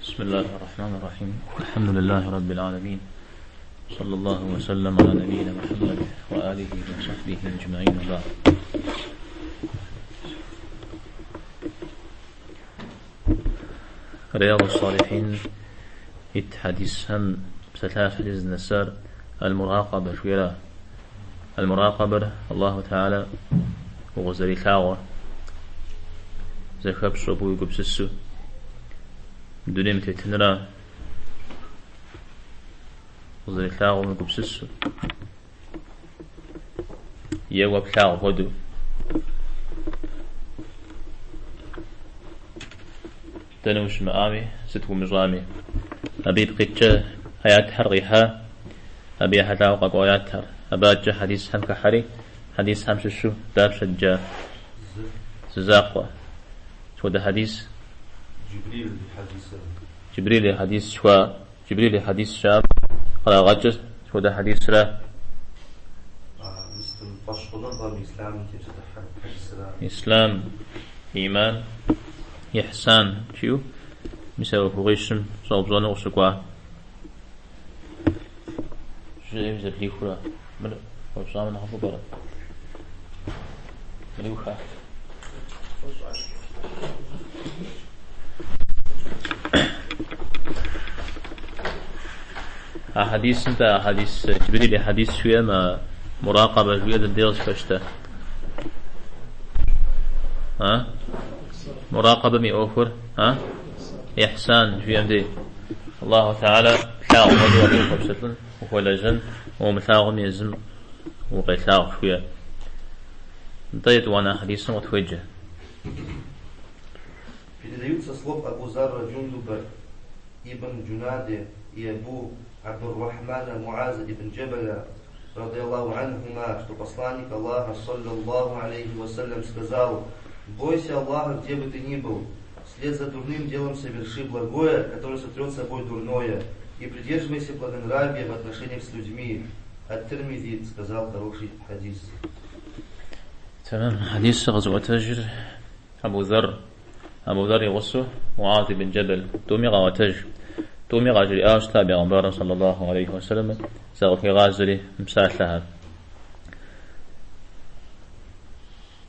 بسم الله الرحمن الرحيم الحمد لله رب العالمين صلى الله وسلم على نبينا محمد وآله وصحبه أجمعين وبعد رياض الصالحين ит хьэдисхэм псалъащхьэ дызынэсар المراقبة жыхуиӏэра. المراقبة Аллаху Теала укъызэрилъагъур зэхэпщӏэу абы уегупсысу дунейм тетынра къызэрилъагъум уегупсысу е уэ плъагъу хуэдэу. Дэнэ ущымыӏами, сыт умыщӏами. Абы ипкъ иткӏэ аятхэр къихьа, абы ехьэлӏауэ къэкӏуа аятхэр. Абы адэкӏэ хьэдисхэм хыхьэри, хьэдисхэм щыщу дапщэ дджар? Зы закъуэ. Сыт хуэдэ хьэдис? Джибрил и хьэдисыр. Джибрил и хьэдис жыхуаӏэ. Джибрил и хьэдис жаӏэм кърагъэкӏыр сыт хуэдэ хьэдисра? Фӏэщхъуныгъэм, ислъамым тепсэлъыхь хьэдисра. Ислъам, иман, ихьсан жиӏэу мис а ӏуэхугъуищым щӏэупщӏэну къыщыкӏуа. Жыӏэми зэблихурэ, мыр хуэпщӏамэ нэхъыфӏу пӏэрэ? Мыри уха? А хьэдисым тӏэ, а хьэдис, Джибрил и хьэдис жиӏэм, а муракъабэ жиӏэр дэнэ къызыхэщтэ? А? Муракъабэм и ӏуэхур, а? Ихьсан жиӏэм дей. Аллаху Теала плъагъу хуэдэу абы ухуэпщылӏын, ухуэлэжьэн, умылъагъум езым укъелъагъу жыхуиӏэр. Нтӏэ етӏуанэ хьэдисым къытхуеджэ. Передаются слов Абу Зарра Джундуба ибн Джунаде и Абу Абдуррахмана Муаза ибн Джабаля, رضي الله عنهما, что посланник Аллаха, صلى الله عليه وسلم, сказал: «Бойся Аллаха, где бы ты ни был, вслед за дурным делом соверши благое, которое сотрет собой дурное, и придерживайся благонравия в отношениях с людьми». Ат-Тирмизи сказал: хороший хадис. Тэмэм, хьэдисыр къэзыӏуэтэжыр Абу Зэр, Абу Зэр и гъусэу Муаз ибн Джэбэл тӏуми къаӏуэтэж. Тӏуми къажриӏащ щыта бегъымбарым صلى الله عليه وسلم закъыхуигъазэри мы псалъэхэр.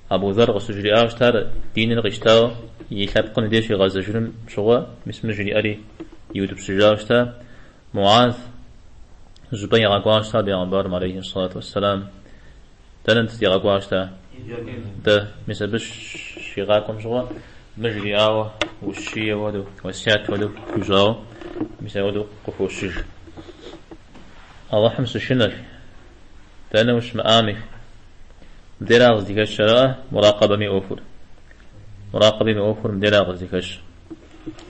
Абу Зэр къыщыжриӏауэ щытар диныр къищтауэ и лъэпкъым и деж щигъэзэжыным щыгъуэ мис мыр жриӏэри иутӏыпщыжауэ щыта. Муаз зыщӏыпӏэ игъэкӏуауэ щыта бегъымбарым عليه الصلاة والسلام. Дэнэт игъэкӏуауэ щыта? Дэ, мис абы щигъакӏуэм щыгъуэ, мыр жриӏауэ, ущие хуэдэу, уэсят хуэдэу хуищӏауэ, мис апхуэдэу къыхощыж. Алыхьым щышынэ, дэнэ ущымыӏами, мыдейра къыздыхэщ ара муракъэбэм и ӏуэхур. Муракъэбэм и ӏуэхур мыдейра къыздыхэщ.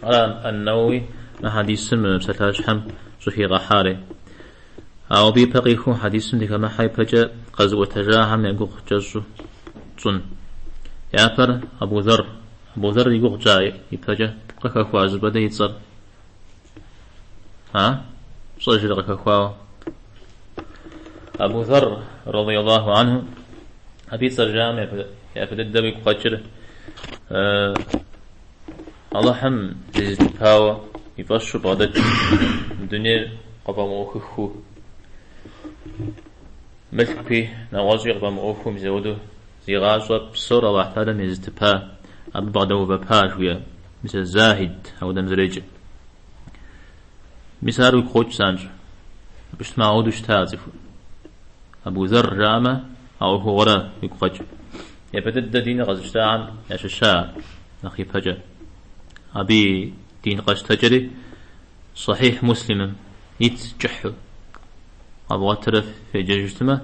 Ара Ан-Нэуэуи мы хьэдисым псалъащхьэм щӏыхигъэхьари. Ауэ абы ипэ къихуэу хьэдисым дыхэмыхьэ ипэкӏэ къэзыӏуэтэжахэм я гугъу кӏэщӏу тщӏын. Япэр Абу Зэр. Абу Зэр и гугъу тщӏа ипэкӏэ къыхэхуа зыщӏыпӏэ дэ и цӏэр. А? Пщӏэжрэ къыхэхуауэ. Абу Зэр, رضي الله عنه, абы и цӏэр жаӏэм япэ дыдэ уигу къэкӏыр Алыхьым зезытыпауэ и фӏэщу бгъэдэт дунейр къыфӏэмыӏуэхуху, мылъкуи нэгъуэщӏи къыфӏэмыӏуэхуу мис апхуэдэу зи гъащӏэ псор Алыхь Тэхьэлам езытыпа, абы бгъэдэувэпа жыхуиӏэ, мис а захид ауэдэм зэреджэр. Мис ар уигу къокӏ занщӏэу. Абы щытмэ ауэдэу щыта а цӏыхур. Абу Зэр жаӏэмэ, а ӏуэхугъуэрэ уигу къэкӏ. Япэ дыдэ диныр къэзыщтахэм ящыща нэхъ ипэкӏэ. Абы и дин къэщтэкӏэри Сахихь Муслимым ит кӏыхьу. Къэвгъуэтырэ феджэжу щытмэ,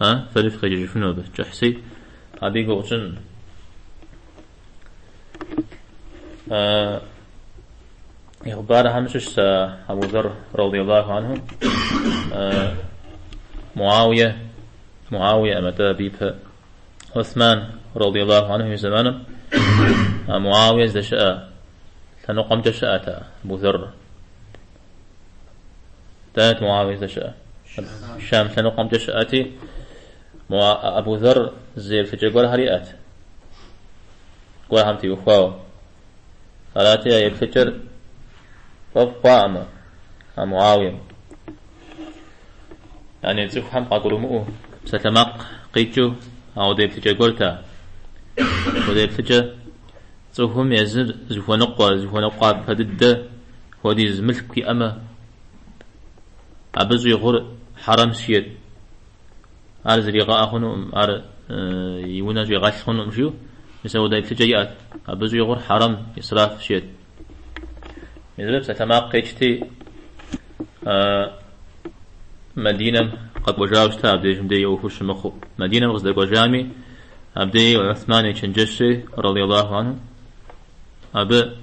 а, фэри фыкъеджэжыфыну абы кӏыхьси, абы и гугъу тщӏын. И хъыбархэм щыщ Абу Зэр رضي الله عنه Муауие, Муауие атӏэ абы ипэ Уэсман رضي الله عنه и зэманым Муауие здэщыӏэ лъэныкъуэмкӏэ щыӏэт Абу Зэр. Дэнэт Муауие здэщыӏэ? Шам лъэныкъуэмкӏэ щыӏэти, Абу Зэр зы еплъыкӏэ гуэрхэр иӏэт. Гуэрхэм теухуауэ. Арати, а еплъыкӏэр фӏэфӏ хъуакъым а Муауием. Яни цӏыхухэм къагурымыӏуэу псалъэмакъ къикӏыу ауэдэ еплъыкӏэ гуэрт ар. Апхуэдэ еплъыкӏэ цӏыхум езыр зыхуэныкъуэ, зыхуэныкъуапэ дыдэ хуэдиз мылъку иӏэмэ, абы щӏигъур хьэрэмщ жиӏэт. Ар зригъэӏэ хъунукъым, ар и унэ щӏигъэлъ хъунукъым жиӏэу, мис ауэдэ еплъыкӏэ иӏэт. Абы щӏигъур хьэрэм, исраф жиӏэт. Мис абы псалъэмакъ къикӏти, Мадинэм къэкӏуэжауэ щыта абдежым дей и ӏуэхур щымыхъуу. Мадинэм къыздэкӏуэжами, абдеи Уthман ечэнджэщри, радиаллаху анху, абы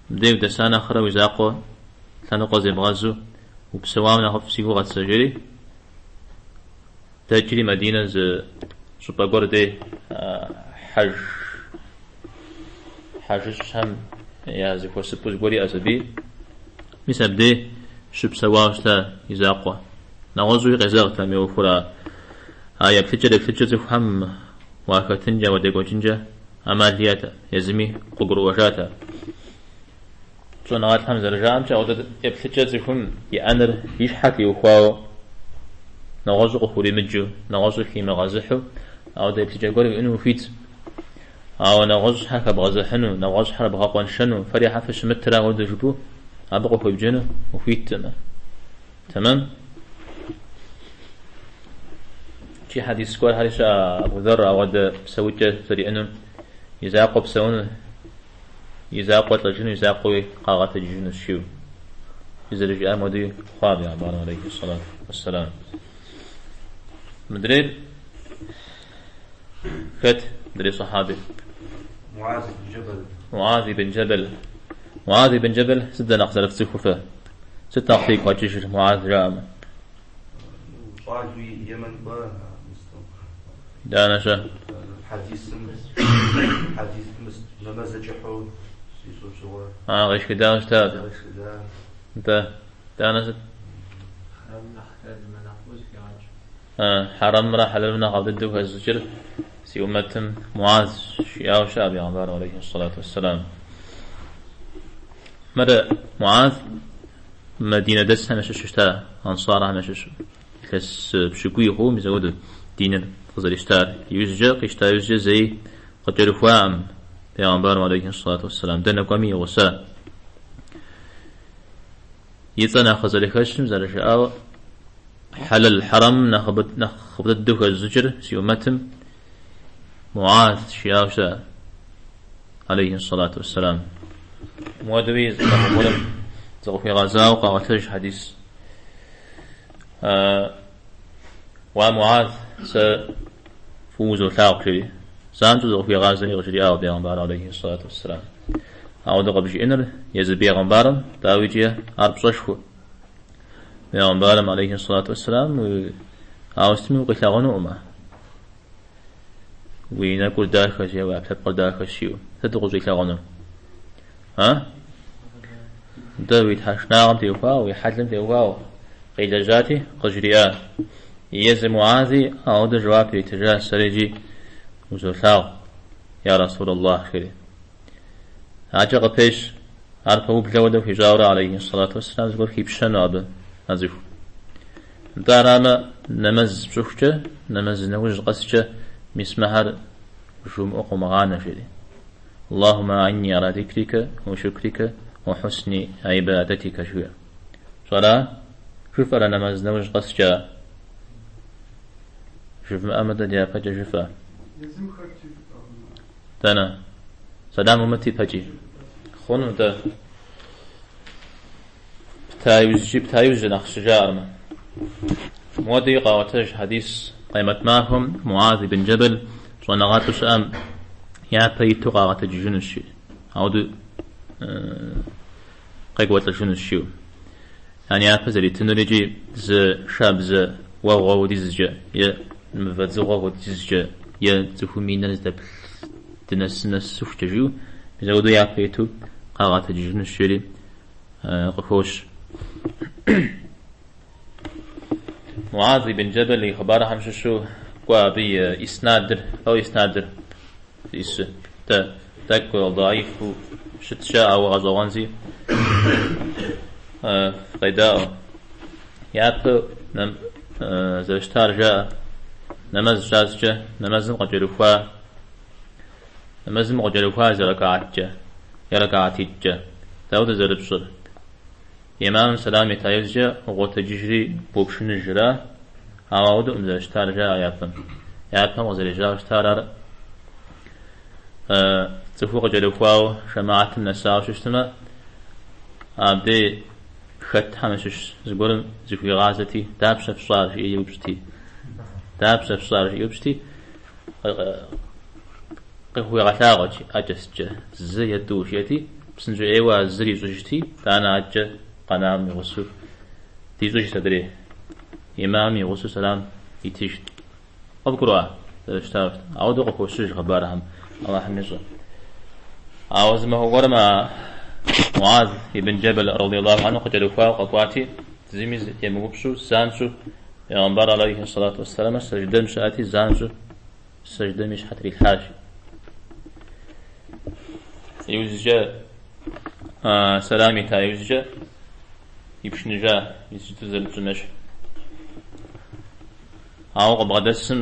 мыбдей удэса нэхърэ уи закъуэ лъэныкъуэ зебгъэзу упсэуам нэхъыфӏ си гугъэт сэ, жери, дэкӏри Мадинэ зы щӏыпӏэ гуэр дей хьэж хьэжыщӏхэм я зэхуэсыпӏэу зыгуэр иӏэщ абы. Мис абдей щыпсэуауэ щыта и закъуэ. Нэгъуэщӏуи къезэгътэкъым и ӏуэхур а еплъыкӏэр еплъыкӏэ цӏыхухэм уахэтынкӏэ, уадекӏуэкӏынкӏэ ӏэмал иӏэтэкъым, езыми къыгурыӏуэжат ар. Щӏэныгъэлӏхэм зэрыжаӏэмкӏэ, ауэдэ еплъыкӏэ цӏыхум иӏэныр и щхьэ теухуауэ, нэгъуэщӏу къыхуримыджэу, нэгъуэщӏу химыгъэзыхьу, ауэдэ еплъыкӏэ гуэр уиӏэну ухуитщ. Ауэ нэгъуэщӏхэр хэбгъэзыхьыну, нэгъуэщӏхэр бгъэкъуэншэну, фэри щхьэ фыщымытрэ ауэдэ жыпӏэу, абы къыхуебджэну ухуиткъым. Тэмэм? Икӏи хьэдис гуэрхэри щыӏэ Абу Зэр ауэдэ псэукӏэ зэриӏэнум, и закъуэ псэуну, и закъуэ лӏэжыну, и закъуэуи къагъэтэджыжынущ жиӏэу. Зэрыжиӏам хуэдэуи хъуа бегъымбарым алейхи сэлату уэсселам. Мыдрейр хэт мыдрей сахьабир? Муаз ибн Джэбэл. Муаз ибн Джэбэл. Муаз ибн Джэбэл сыт дэ нэхъ зэрыфцӏыхур фэ? Сыт нэхъ фигу къэкӏыжыр Муаз жаӏэмэ? Щӏалэу Йемен кӏуа. Итӏанэ-щэ? Хьэдисым, хьэдис нэмэзыр кӏыхьу щищӏым щыгъуэ. А, къешхыдауэ щыта. Къешхыда. Нтӏэ, итӏанэ сыт? Хьэрэмрэ хьэлэлымрэ нэхъыфӏу зыхегъэкӏ. Хьэрэмрэ хьэлэлымрэ нэхъыфӏ дыдэу хэзыщӏыкӏыр си ӏумэтым Муаз жиӏауэ щыӏэ бегъымбарым алейхи сэлату уэсселам. Мыр Муаз Мадинэ дэсхэм ящыщу щыта, ансархэм ящыщу. Илъэс пщыкӏуий хъууэ мис ауэдэу диныр къызэрищтар. Иужькӏэ, къищта иужькӏэ зэи къыкӏэрыхуакъым бегъымбарым алейхи сэлату уэсселам. Дэнэ кӏуэми и гъуса. И цӏэ нэхъ къызэрыхэщым зэрыжыӏауэ, хьэлэл хьэрэмым нэхъыфӏ дыдэу хэзыщӏыкӏыр си ӏумэтым Муаз жиӏауэ щыта, алейхи сэлату уэсселам. Муэдэуи зы махуэ гуэрым зыкъыхуигъэзауэ къагъуэтэж хьэдис. Уа Муаз, сэ фӏыуэ узолъагъу, жери. Занщӏэу зыкъыхуигъазэри къыжриӏауэ бегъымбар алейхи сэлату уэсселам. Ауэдэ къыбжиӏэныр езы бегъымбарым, дауикӏи, ар пщӏэшхуэ. Бегъымбарым алейхи сэлату уэсселам ауэ сытми укъилъагъунукъым. Уи нэкӏур дахэщ е уи ӏэпкълъэпкъыр дахэщ жиӏэу. Сыт укъыщӏилъагъунур? А? Дэ уи тхьэшынагъэм теухуауэ, уи хьэлым теухуауэ къилэжьати, къыжриӏа. Езы Муази ауэдэ жэуап иритыжа, сэри иджы узолъагъу, я Расул Аллах, жери. Акӏэ къыпещ, ар пэублэ хуэдэу хуищӏауэрэ, алейхи сэлату уэсселам, зыгуэр хипщэну абы а цӏыхум. Нтӏэ арамэ, нэмэз пщӏыхукӏэ, нэмэз нэужь къэскӏэ, мис мыхэр жумыӏэу къомыгъанэ, жери. Аллахумэ аинни ала зикрика уа шукрика уа хусни ибадатика, жиӏэ. Пщӏэрэ? Жыфӏэрэ нэмэз нэужь къэскӏэ? Жывмыӏэмэ, дэ дяпэкӏэ жыфӏэ. Езым хэт жыфӏэркъым. Дэнэ? Сэлам умыт ипэкӏи. Хъуну дэ? Пта иужькӏи, пта иужькӏэ нэхъ щыжаӏэрмэ. Муэдэуи къаӏуэтэж хьэдис къемэт махуэм Муаз ибн Джэбэл щӏэныгъэлӏу щыӏэм япэ иту къагъэтэджыжынущ, жи. Ауэдэу къекӏуэлӏыжынущ, жиӏэу. Яни япэ зэритынур икӏи зы шабзэ уэгъуэ хуэдизкӏэ е мывэ дзыгъуэ хуэдизкӏэ е цӏыхум и нэр здэплъ дынэсын нэсыхукӏэ, жиӏэу, мис ауэдэу япэ иту къагъэтэджыжынущ, жери къыхощ. Муаз ибн Джэбэл и хъыбархэм щыщу кӏуэ абы и иснадыр, лӏо иснадыр, исы, тӏэкӏу даифу. щытщ, ауэ гъэщӏэгъуэнщи, фыкъедаӏуэ. Япэ зэрыщытар жаӏэ, нэмэз щащӏкӏэ, нэмэзым къыкӏэрыхуа, нэмэзым къыкӏэрыхуа зы рэкааткӏэ е рэкаатитӏкӏэ. Дауэ зэрыпщӏыр? Имамым сэлам ита иужькӏэ укъотэджыжри бопшыныжра? Ауэ ауэдэукъым зэрыщытар жаӏэ япэм. Япэм къызэрежьауэ щытар ар цӏыхур къыкӏэрыхуауэ жэмаатым нэсауэ щыщытмэ, абдей хэтхэм ящыщ зыгуэрым зыхуигъазэти, дапщэ фщӏар жиӏэу еупщӏти. Дапщэ фщӏар жиӏэу еупщӏти, къыхуигъэлъагъуэт ӏэкӏэ сыткӏэ, зы е тӏу жиӏэти, псынщӏэу ӏейуэ а зыр ищӏыжти, итӏанэ адэкӏэ къэнам и гъусэу дищӏыжт адрей. Имамым и гъусэу сэлам итыжт. Къыбгурыӏуа? Зэрыщытауэ щыт. Ауэдэу къыхощыж хъыбархэм, Аллахьым ещӏэ. Ауэ зы махуэ гуэрым а Муаз ибн Джэбэл радиаллаху анху къыкӏэрыхуауэ къэкӏуати, зыми емыупщӏу, занщӏэу Пейгъэмбар алейхи сэлату уэссэламыр сэждэм щыӏэти, занщӏэу сэждэм и щхьэ трилъхьащ. Иужькӏэ сэлам ита иужькӏэ ипшыныжа, иджыпсту зэрытщӏым ещхь. Ауэ къыбгъэдэсым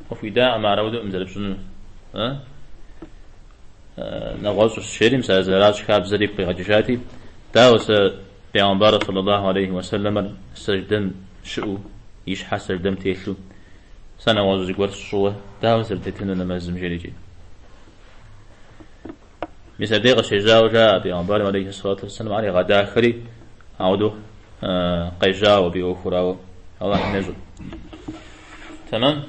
къыхуидаӏым ар ауэдэукъым зэрыпщӏынур. Нэгъуэщӏущ жери, мис а зэращӏ хабзэр игу къигъэкӏыжати, дауэ сэ Пейгъэмбар саллаллаху алейхи уэсэлэмыр сэждэм щыӏэу, и щхьэ сэждэм телъу, сэ нэгъуэщӏ зыгуэр сщӏыуэ, дауэ сызэрытетынур нэмэзым жерикӏи. Мис абдей къыщежьауэ жаӏэ Пейгъэмбарым алейхи сэлату уэсэлам ар игъэдахэри, ауэдэу къежьауэ абы и ӏуэхур, ауэ Аллахьым ещӏэ. Тэмэм.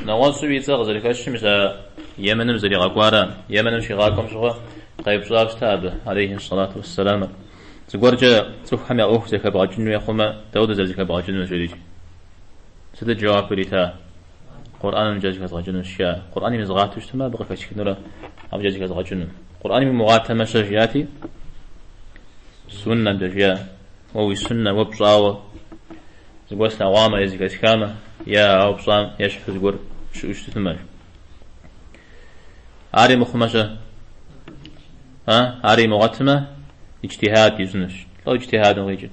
Нэгъуэщӏу и цӏэ къызэрыхэщым, мис а Йеменым зэригъэкӏуарэ, Йеменым щигъакӏуэм щыгъуэ къеупщӏауэ щыта абы, алейхи сэлату уэсэламыр. Зыгуэркӏэ цӏыхухэм я ӏуэху зэхэбгъэкӏын хуей хъумэ, дауэдэу зэрызэхэбгъэкӏынур, жерикӏ. Сытыт жэуап ирита? Къурӏэнымкӏэ зэхэзгъэкӏынущ, жиӏа. Къурӏэным изгъатэу щытмэ, абы къыхэсхынурэ абыкӏэ зэхэзгъэкӏыну. Къурӏэным имыгъуатэмэ-щэ, жиӏати, суннэмкӏэ, жиӏа. Уэ уи суннэ, уэ пщӏауэ зыгуэр слъэгъуамэ е зэхэсхамэ, е ауэ пщӏам ещхьу зыгуэр щыӏэу щытмэ. Ари мыхъумэ-щэ? А? Ари имыгъуэтмэ, иджтихьад ищӏынущ. Лӏо иджтихьадым къикӏыр?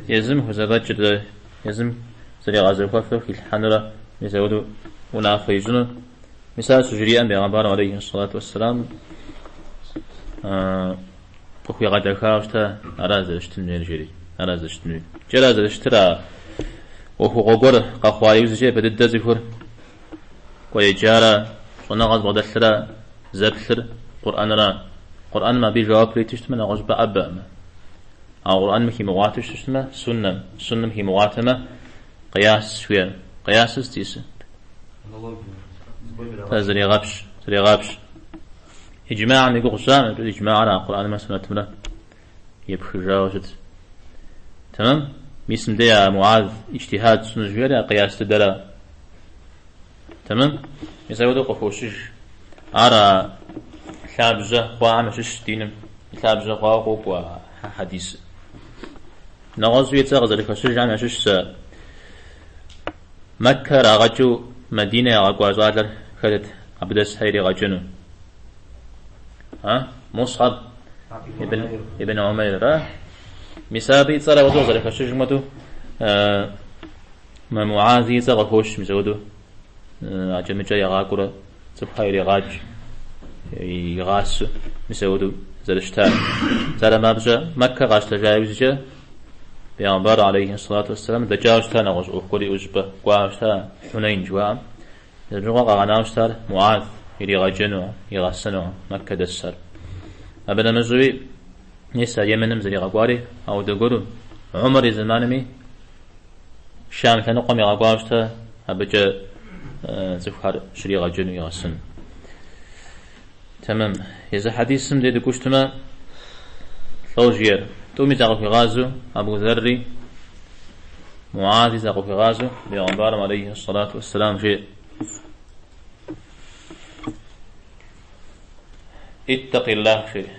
Езым хузэфӏэкӏыр, езым зэригъэзэхуэфыр хилъхьэнурэ, мис апхуэдэу унафэ ищӏыну. Мис ар щыжриӏэм Пейгъэмбарым алейхи сэлату уэсселам къыхуигъэдэхауэ щыта, ара зэрыщытын хуейр жери, ара зэрыщытын хуейр. Кӏэра зэрыщытыр а ӏуэхугъуэ гуэр къэхъуа иужькӏэ япэ дыдэ цӏыхур кӏуэ еджарэ, щӏэныгъэ зыбгъэдэлърэ зэплъыр Къурӏэнра. Къурӏэным абы и жэуап ириту щытмэ, нэгъуэщӏыпӏэ ӏэбэкъым. Ауэ Къурӏэным химыгъуатэу щытмэ, суннэм, суннэм химыгъуатэмэ, къияс жиӏэр. Къиясыр сыт зиӏысыр? Тэ зэрегъэпщ, зэрегъапщ. Иджмаӏым и гугъу сщӏакъым, иджмаӏыр а Къурӏэнымрэ суннэтымрэ епхыжауэ щыт. Тэмэм? Мис мыдей а Муаз иджтихьад сщӏыну жиӏэри а къияс дыдэра. Тэмэм? Мис апхуэдэу къыхощыж. Ар а лъабжьэ хъуахэм ящыщ диным и лъабжьэ хъуауэ къокӏуэ а хьэдисыр. Нэгъуэщӏу и цӏэ къызэрыхэщыжхэм ящыщ сэ Мэккэ ирагъэкӏыу Мадинэ ягъэкӏуа щӏалэр хэтыт абы дэсхэр иригъэджэну. А? Мусхьэб ибн Умейр, а? Мис абы и цӏэр апхуэдэу къызэрыхэщыжым хуэдэу мы Муази и цӏэр къыхощ, мис апхуэдэу акӏэ-мыкӏэ ягъакӏуэрэ цӏыхухэр иригъадж, игъасэу, мис апхуэдэу зэрыщытар. Псалъэм папщӏэ, Мэккэ къащтэжа иужькӏэ Пейгъэмбар алейхи сэлату уэсселам дэкӏауэ щыта нэгъуэщӏ ӏуэху гуэр иӏэу щӏыпӏэ кӏуауэ щыта Хьунейн жыхуаӏэм. Абы щыгъуэ къагъэнауэ щытар Муаз иригъэджэну, игъэсэну Мэккэ дэсхэр. Абы нэмыщӏуи, мис а Йеменым зэригъэкӏуари ауэдэ гуэру, Умар и зэманми Шам лъэныкъуэм игъэкӏуауэ щыта абыкӏэ цӏыхухэр щригъэджэну, игъэсэну. Тэмэм. Езы хьэдисым дей дыкӏуэу щытмэ, лӏо жиӏэр. Тӏуми закъыхуигъазэу, Абу Зэрри Муази закъыхуигъазэу, Пейгъэмбарым алейхи сэлату уэсселам жеӏэ. Иттакъиллах жери.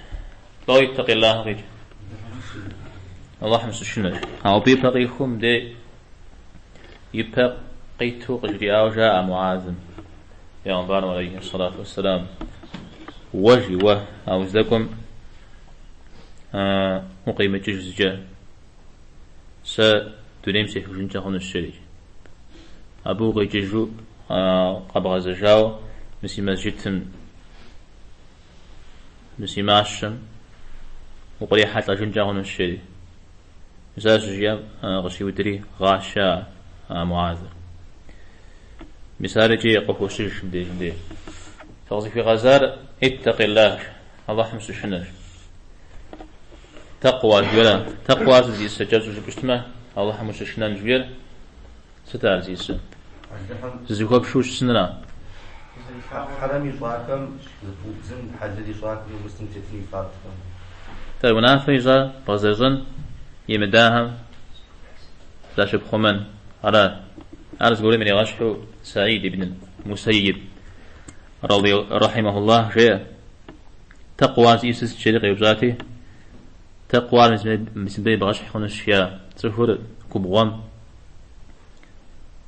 Лӏо иттакъиллах къикӏ. Аллахьым щышынэ. Ауэ абы ипэ къихуэу мыдей ипэ къиту къыжриӏауэ жаӏэ Муазым, Пейгъэмбарым алейхи сэлату уэсселам. Уэ, жи, уэ, а уздэкӏуэм укъимыкӏыж зыкӏэ, сэ дунейм сехыжынкӏэ хъунущ, жери. Абы укъикӏыжу къэбгъэзэжауэ мы си мэжджытым, мы си мащэм укърихьэлӏэжынкӏэ хъунущ, жери. Мис ар щыжиӏэм къыщиудри гъащ а Муазыр. Мис ар икӏи къыхощыж мыбдежым дей. Зыкъызыхуигъэзар اتق الله, Алыхьым щышынэщ. Тэкъуа жиӏэрэ? Тэкъуа сыт зиӏысыр? Кӏэщӏу жыпӏэу щытмэ, Алыхьым ущышынэн жиӏэр сыт ар зиӏысыр? Зызыхуэпшэу щысынра? Хьэрэм ищӏахэм зыпыубдзын, хьэлэл ищӏахэм нэмысым тетын и фардхэм. Тӏэ унафэ ищӏар бгъэзэщӏэн, имыдахэм защыпхъумэн. Ара? Ар зыгуэрым иригъэщхьу Саид ибн Мусайиб рахьимахуллах жеӏэ, Тэкъуа зиӏысыр сыт жери къеупщӏати, тэкъуар мис мыбы ебгъэщхь хъунущ, жиӏа. Цӏыхур губгъуэм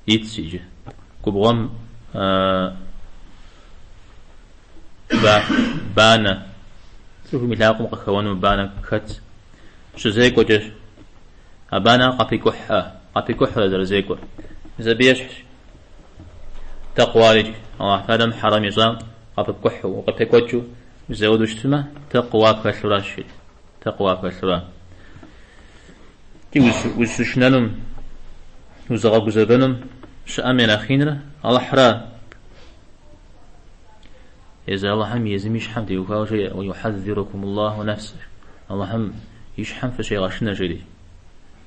итщ иджы. Губгъуэм банэ, цӏыхум и лъакъуэм къыхэуэну банэ хэт щызекӏуэкӏэ, а банэ къапикӏухьэ, къапикӏухьурэ зэрызекӏуэр. Мис абы ещхьщ тэкъуар икӏи. Аллахь Тэхьэлам хьэрэм ищӏам къапыпкӏухьу, укъыпекӏуэкӏыу узэуэду щытмэ, тэкъуа пхэлъуращ, жиӏэ. Тэкъуа пхэлъура. Икӏи узыщышынэнум, узыгъэгузэвэнум щыӏэм я нэхъ иныр Алыхьра. Езы Алыхьым езым и щхьэм теухуауэ жеӏэ, Уюхьэззирукумуллаху нэфсэ. Алыхьым и щхьэм фыщегъэшынэ жери.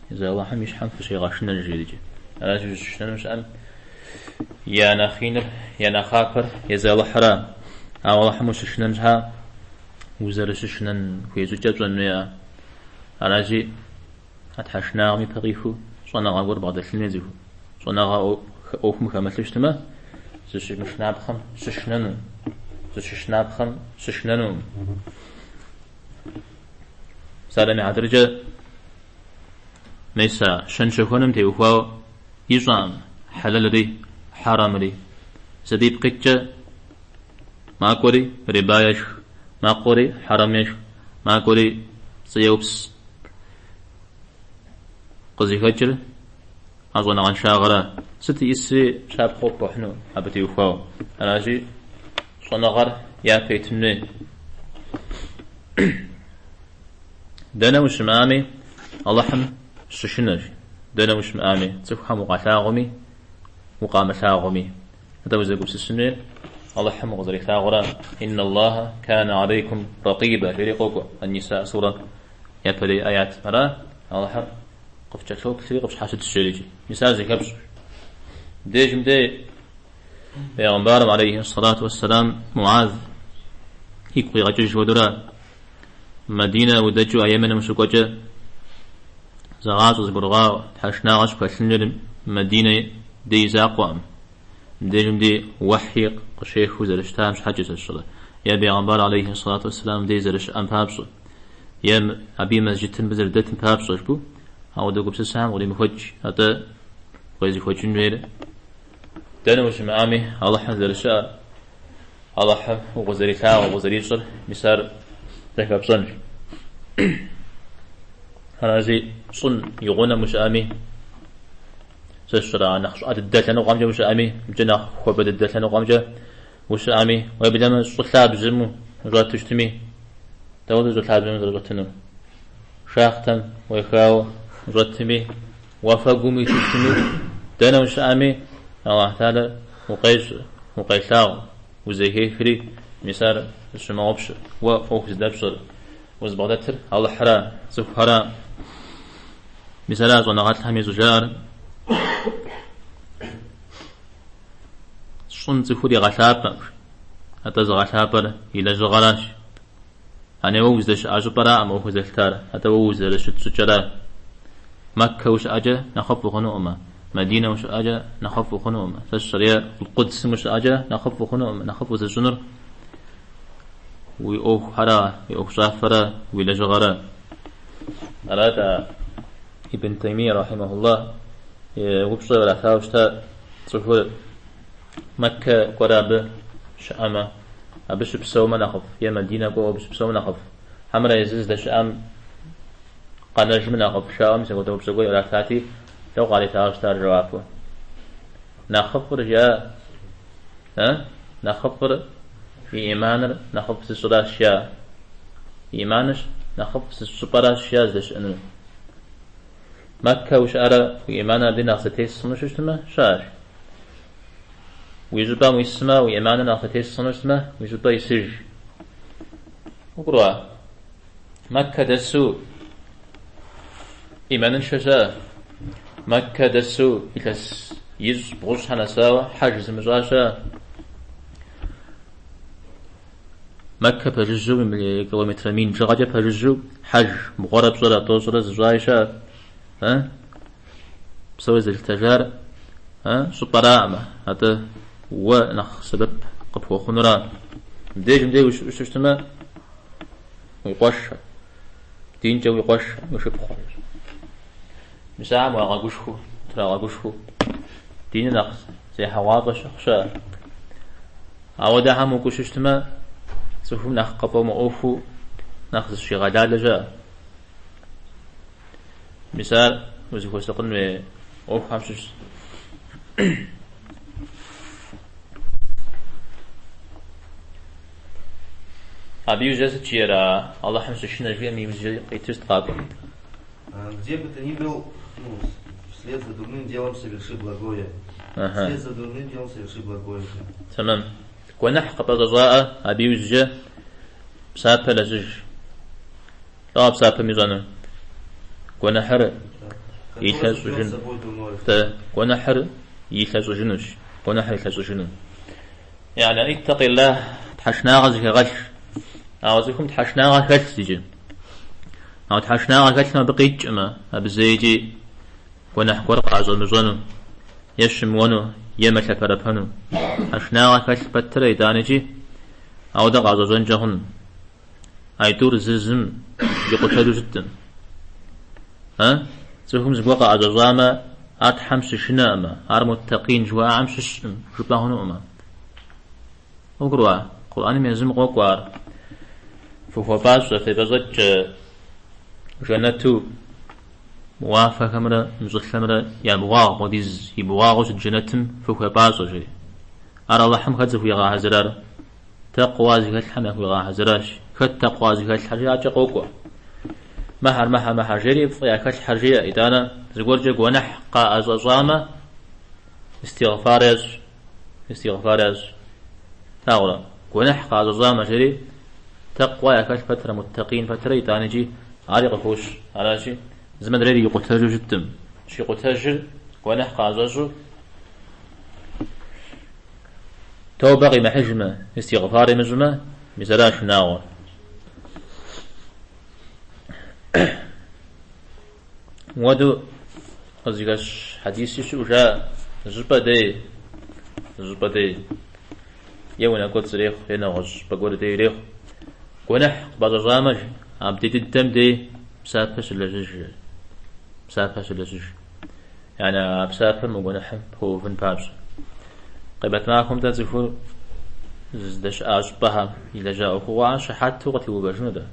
Езы Алыхьым и щхьэм фыщегъэшынэ жери. Аращи, узыщышынэну щыӏэм я нэхъ иныр, я нэхъапэр езы Алыхьра. Ауэ Алыхьым ущышынэн щхьа узэрыщышынэн хуей щӏыкӏэ пщӏэн хуейӏэ. Аращи, а тхьэшынагъэм ипэ къихуэу щӏэныгъэ гуэр бгъэдэлъын хуей цӏыхум. Щӏэныгъэ ӏуэхум хэмылъу щытмэ, зыщымышынапхъэм щышынэну, зыщышынапхъэм щышынэнукъым. Псалъэм и хьэтыркӏэ, мес а щэн-щэхуэным теухуауэ ищӏэкъым хьэлэлри хьэрэмри. Мис абы ипкъ иткӏэ макӏуэри риба ешх, макӏуэри хьэрэм ешх, макӏуэри пцӏы еупс. Къызыхэкӏыр а щӏэныгъэншагъэра? Сыт иӏысри щапхъэу пхуэхьыну абы теухуауэ? Аращи, щӏэныгъэр япэ итын хуей. Дэнэ ущымыӏами, Алыхьым щышынэщ. Дэнэ ущымыӏами, цӏыхухэм укъалъагъуми, укъамылъагъуми. Атӏэ узэгупсысын хуейр Алыхьым укъызэрилъагъура? Инна Аллаха кана алейкум ракиба жери къокӏуэ Ан-Ниса сурэ япэрей аят. Ара? Алыхьыр къыфкӏэлъоплъри къыфщхьэщытщ жерикӏи. Мис ар зыхэпщӏ. Мыбдежым дей Пейгъэмбарым алейхи ссалату уэсселам Муаз игу къигъэкӏыж хуэдэура Мадинэ удэкӏыу а Йеменым ущыкӏуэкӏэ зэгъащӏэ зыгурыгъаӏуэ, тхьэшынагъэ щыпхэлъын хуейр Мадинэ дей закъуэкъым. Мыбдежым дей уэхьи къыщехыу зэрыщытам щхьэкӏэ сэ сщӏэрэ, е Пейгъэмбар алейхи ссалату уэсселам дей зэрыщыӏэм папщӏэ, е абы и мэжджытым мыбы зэрыдэтым папщӏэ жыпӏэу, ауэдэ гупсысэхэм къримыхуэкӏ, атӏэ укъезыхуэкӏын хуейр дэнэ ущымыӏами, Алыхьыр зэрыщыӏэр, Алыхьым укъызэрилъагъур, укъызэрищӏэр, мис ар зэхэпщӏэнщ. Аращи, щӏым и гъунэм ущыӏэми, сэ сщӏэрэ, а нэхъ щӏыӏэ дыдэ лъэныкъуэмкӏэ ущыӏэми, мыбыкӏэ нэхъ хуабэ дыдэ лъэныкъуэмкӏэ ущыӏэми, уеблэмэ щӏы лъабжьэм ущӏэту щытми, дауэу щӏы лъабжьэм узэрыщӏэтынур? Шахтэм уехауэ ущӏэтми, уафэгум уиту щытми, дэнэ ущыӏэми, Аллахь Тэхьэлэр укъещӏэ, укъелъагъу, узэхехри, мис ар зыщумыгъэгъупщэ. Уэ ӏуэху зыдэпщӏэр, узыбгъэдэтыр Алыхьра, цӏыхухьэра? Мис ара щӏэныгъэлӏхэми щӏыжаӏэр. Щӏым цӏыхур игъэлъапӏэкъым, атӏэ зыгъэлъапӏэр и лэжьыгъэращ. Ане уэ уздэщыӏэ щӏыпӏэраӏым ӏуэхур зэлъытар, атӏэ уэ узэрыщыт щӏыкӏэра. Мэккэ ущыӏэкӏэ нэхъыфӏ ухъунукъымэ, Мадинэ ущыӏэкӏэ нэхъыфӏ ухъунукъымэ, сэ сщӏэрэ, е Къудсым ущыӏэкӏэ нэхъыфӏ ухъунукъымэ, нэхъыфӏ узыщӏынур уи ӏуэхухьэра, уи ӏуэхущӏафэра, уи лэжьыгъэра. Арат а Ибн Таймия рахьимахуллах и упщӏэ иратауэ щыта цӏыхур Мэккэ кӏуэрэ абы щыӏэмэ. Абы щыпсэумэ нэхъыфӏ, е Мадинэ кӏуэуэ абы щыпсэумэ нэхъыфӏ, хьэмэрэ езыр здэщыӏэм къэнэжмэ нэхъыфӏ, жаӏэу мис апхуэдэ упщӏэ гуэр иратати, лӏо къаритауэ щытар жэуапу. Нэхъыфӏыр жиӏа, э? Нэхъыфӏыр и иманыр нэхъыфӏ зыщӏыращ жиӏа. И иманыр нэхъыфӏ зыщӏ щӏыпӏэращ жиӏа здэщыӏэнур. Мэккэ ущыӏэрэ уи иманыр абы нэхъ зэтес хъуну щытмэ, щыӏэщ. Уи щӏыпӏэм уисмэ, уи иманыр нэхъ зэтес хъуну щытмэ, уи щӏыпӏэ исыж. Укӏуруа? Мэккэ дэсу иманыншэ щыӏэ. Мэккэ дэсу илъэс ищӏ бгъущӏхьэ нэсауэ хьэж зымыщӏа щыӏэ. Мэккэ пэжыжьэу километрэ мин бжыгъэкӏэ пэжыжьэу хьэж бгъуэрэ пщӏэрэ тӏощӏрэ зыщӏаи щыӏэ. Псори зэлъытэжар щӏыпӏэраӏымэ, атӏэ уэ нэхъ сэбэп къыпхуэхъунура? Мыбдежым деж ущыӏэу щытмэ, уи къуэшхэр, динкӏэ уи къуэшхэр, уи шыпхъухэр. Мис ахэм уагъэгушхуэу, утрагъэгушхуэу, диныр нэхъ зехьэгъуафӏэ щыхъу щыӏэ. Ауэдэхэм укӏуэу щытмэ, цӏыхум нэхъ къыфӏэмыӏуэхуу нэхъ зыщигъэлалэ щыӏэ. Мис ар узыхуэсакъын хуей ӏуэхухэм щыщщ. Абы иужькӏэ сыт жиӏэр а Алыхьым щышынэ жиӏэм иужькӏэ къиту сыт къакӏуэр? Где бы ты ни был, ну, вслед за дурным делом соверши благое. Вслед за дурным делом соверши благое. Тэмэм. Гуэныхь къыпӏэщӏэщӏаӏэ, абы иужькӏэ псапэ лэжьыж. Лӏо псапэм ищӏэну? Гуэныхьыр илъэщӏыжын. Тэ гуэныхьыр илъэщӏыжынущ. Гуэныхьыр илъэщӏыжыну. Яни иттакъиллах тхьэшынагъэ зыхэгъэлъ. Ауэ цӏыхум тхьэшынагъэ хэлъщ иджы. Ауэ тхьэшынагъэ хэлъым абы къикӏмэ, абы зэикӏи гуэныхь гуэр къыӏэщӏэмыщӏэну, е щымыуэну, е мылъэпэрэпэну. Тхьэшынагъэ хэлъ пэтрэ итӏанэкӏи ауэдэ къащӏэщӏэнкӏэ хъун. Айтӏур зыр зым икъутэжу щыткъым. А? Цӏыхум зыгуэр къыӏэщӏэщӏамэ, ар Тхьэм щышынэӏымэ, ар муттакъин жыхуаӏэм щыщкъым, жыпӏэ хъунукъымэ. Къыбгурыӏуа? Къурӏэным езым къокӏуэ ар. Фыхуэпӏащӏэ, фепӏэщӏэкӏ жэнэту уафэхэмрэ мы щӏылъэмрэ я бгъуагъ хуэдиз и бгъуагъыу щыт жэнэтым фыхуепӏащӏэ, жери. Ар Алыхьым хэт зыхуигъэхьэзырар? Тэкъуа зыхэлъхэм яхуигъэхьэзыращ. Хэт тэкъуа зыхэлъхэр жи, акӏэ къокӏуэ. Мыхьэр, мыхьэр, мыхьэр жери фӏы яхэлъхэр жеӏэ. Итӏанэ зыгуэркӏэ гуэныхь къаӏэщӏэщӏамэ, истигъфар ещӏ. Истигъфар ещӏ. Лъагъурэ? Гуэныхь къаӏэщӏэщӏамэ, жери тэкъуа яхэлъ пэтрэ, муттакъин пэтрэ, итӏанэкӏи ари къыхощ. Аращи, зым адрейр икъутэжу щыткъым. Щикъутэжыр гуэныхь къаӏэщӏэщӏу, Тобэ къимыхьыжмэ, истигъфар имыщӏмэ, мис ара шынагъуэр. Уэду къызыхэщ хьэдиси щыӏэу жаӏэ, зыщӏыпӏэ дей, зыщӏыпӏэ дей, е унэ кӏуэцӏ ирехъу, е нэгъуэщӏ щӏыпӏэ гуэр дей ирехъу. Гуэныхь къыпӏэщӏэщӏамэ, абдей дыдэм дей псапэ щылэжьыж, псапэ щылэжьыж. Яни а псапэр мы гуэныхьым пэувын папщӏэ. Къемэт махуэм-тӏэ цӏыхур здэщыӏа щӏыпӏэхэм илэжьа ӏуэхугъуэхэм щыхьэту къытеувэжыну дэ,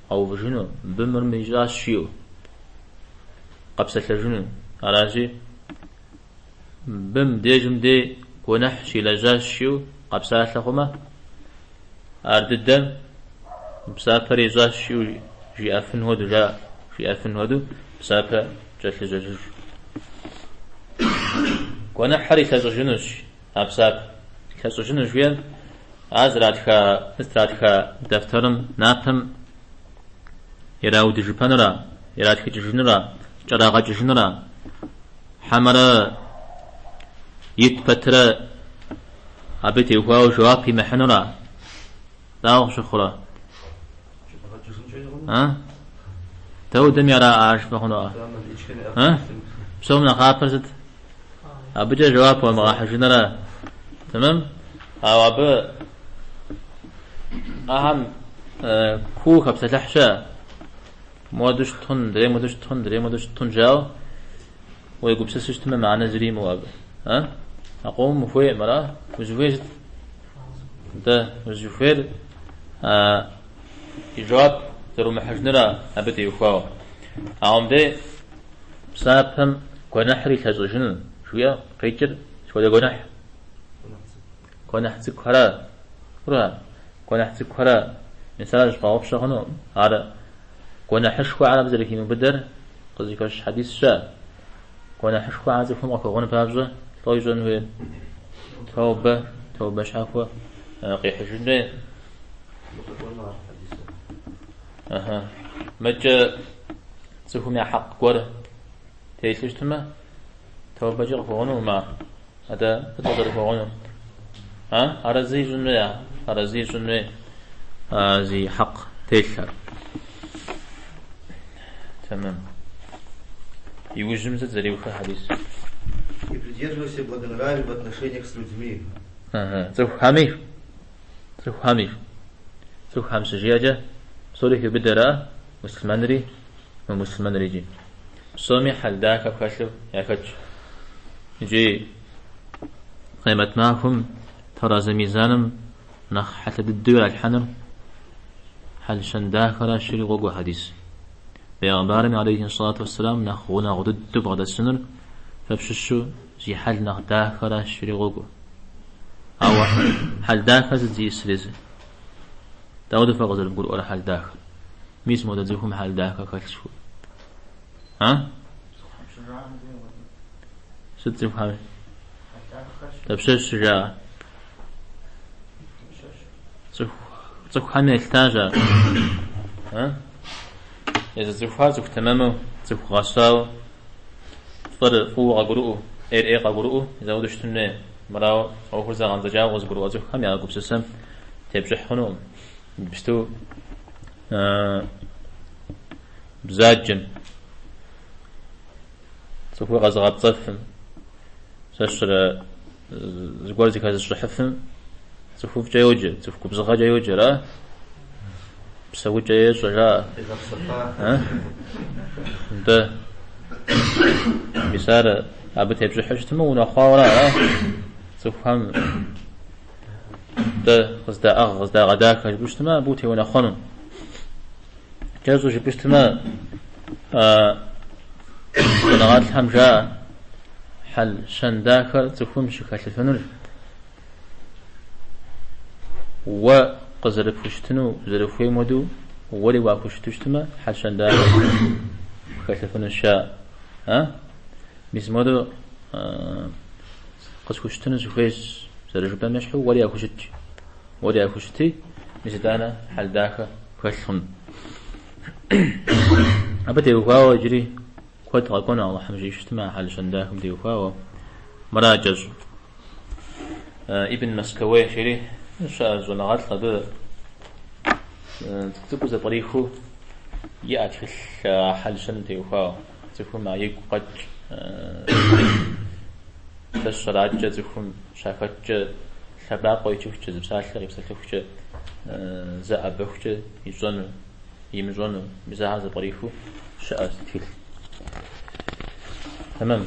къэувыжыну, мыбы мыр мы ищӏащ жиӏэу, къэпсэлъэжыну. Аращи, мыбы мыбдежым дей гуэныхь щилэжьащ жиӏэу къэпсалъэ хъумэ, ар дыдэм псапэр ищӏащ жиӏэу жиӏэфын хуэдэу жаӏэ, жиӏэфын хуэдэу псапэ кӏэлъыжьэжыж. Гуэныхьыр илъэщӏыжынущ а псапэ. Илъэщӏыжынущ жиӏэр ар зэратха, зытратха дэфтэрым, напэм ираудыжыпэнура, иратхыкӏыжынура, кӏэрагъэкӏыжынура, хьэмэрэ ит пэтрэ абы теухуауэ жэуап имыхьынура? Дауэ къыщыхъурэ? А? Даудэми ара жыпӏэ хъунуӏэ? А? Псом нэхъапэр сыт? Абыкӏэ жэуап уамыгъэхьыжынура? Тэмэм? Ауэ абы ахэм куу хэпсэлъыхь щыӏэ. Муэду щыт хъун, мыдрей муэду щыт хъун, мыдрей муэду щыт хъун жаӏэу уегупсысу щытмэ, мыхьэнэ зыри имыӏэу абы. А? А къомым ухуейкъым, ара? Узыхуейр сыт? Нтӏэ, узыхуейр и жэуап зэрумыхьыжыныра абы теухуауэ. Ауэ мыбдей псапэм гуэныхьыр илъэщӏыжыну жиӏэ къикӏыр сыт хуэдэ гуэныхь? Гуэныхь цӏыкӏухэрэ. Ура, гуэныхь цӏыкӏухэрэ. Мис ар зыщыбгъэгъупщэ хъуну. Ар гуэныхьышхуэхэр абы зэрыхимыубыдэр къызыхэщ хьэдис щыӏэ. Гуэныхьышхуэхэр цӏыхум къыхуэгъун папщӏэ лӏо ищӏэн хуейр? Тобэ, тобэ щхьэхуэ къихьыжын хуей. Ыхьы. Мыкӏэ цӏыхум я хьэкъ гуэр телъу щытмэ, тобэкӏэ къыхуэгъунукъым ар. Атӏэ, сыт къызэрыхуэгъунур? А? Арэзы ищӏын хуей, арэзы ищӏын хуей зи хьэкъ телъхэр. Тэмэм. Иужьым сыт зэриухыр хьэдис? И придерживайся благонравия в отношениях с людьми. Ага. Цӏыхухьэми, цӏыхухьэми. Цӏыхухьэм щыжиӏэкӏэ, псори хиубыдэра, муслъымэнри, мымуслъымэнри икӏи. Псоми хьэл дахэ пхэлъу яхэтщ. Икӏи къемэт махуэм тэразы мизаным нэхъ хьэлъэ дыдэу иралъхьэнур хьэл-щэн дахэращ жери къокӏуэ хьэдис. Бегъымбарым алейхи сэлату уэсселам нэхъ гъунэгъу дыдэу бгъэдэсынур фэ фщыщу зи хьэл нэхъ дахэращ жери къокӏуэ. Ауэ хьэл дахэ сыт зиӏысыр езыр? Дауэдэу фэ къызэрывгурыӏуэр хьэл дахэр? Мис модэ цӏыхум хьэл дахэ хэлъщ жыхуэпӏэр. А? Сыт цӏыхухэм? Дапщэщ щыжаӏэр? Цӏыхухэм елъытащ ар. А? Езы цӏыхухэр цӏыху тэмэму, цӏыху гъэсауэ, фӏыр фӏыуэ къагурыӏуэу, ӏейр ӏей къагурыӏуэу зауэдэу щытын хуей. Мырауэ ӏуэхур зэгъэндзэкӏауэ къызыгурыӏуэ цӏыхухэм я гупсысэм тепщӏыхь хъунукъым. Иджыпсту бзаджэм, цӏыхур къэзыгъэпцӏэфым, зэщрэ зыгуэр зыхэзыщӏыхьыфым цӏыхуфӏкӏэ йоджэ, цӏыху губзыгъэкӏэ йоджэ, ара? Псэукӏэ ещӏэ, жаӏэ. Нтӏэ, мис ар абы тепщӏыхьу щытмэ, унэхъуауэ ара, ара? Цӏыхухэм Нтӏэ, къыздаӏыгъ, къыздагъэдахэ жыпӏэу щытмэ, абы утеунэхъуэну. Кӏэщӏу жыпӏэу щытмэ, щӏэныгъэлӏхэм жаӏэ, хьэл-щэн дахэр цӏыхум щыхэлъыфынур уэ къызэрыпхущытыну узэрыхуейм хуэдэу уэри уахущыту щытмэ, хьэл-щэн дахэр пхэлъыфынущ жаӏэ. А? Мис модэ къысхущытыну сыхуейщ, зэрыжыпӏэм ещхьу, уэри яхущытщ. Уэри яхущыти, мис итӏанэ хьэл дахэ пхэлъ хъун. Абы теухуауэ иджыри куэд къэкӏуэну Алыхьым жиӏэу щытмэ, а хьэл-щэн дахэм теухуауэ. Мыра кӏэщӏу. Ибн Маскауей жери щыӏэ щӏэныгъэлӏ абы цӏыкӏу-цӏыкӏуу зэпкърихыу иӏэ тхылъ хьэл-щэным теухуауэ. Цӏыхум а игу къэкӏ лъэщэракӏэ цӏыхум щахэткӏэ лъэбакъуэ ичыхукӏэ, зы псалъэ къипсэлъыхукӏэ, зэ ӏэбэхукӏэ ищӏэну, имыщӏэну, мис ахэр зэпкърихыу щыӏэ тхылъ. Тэмэм.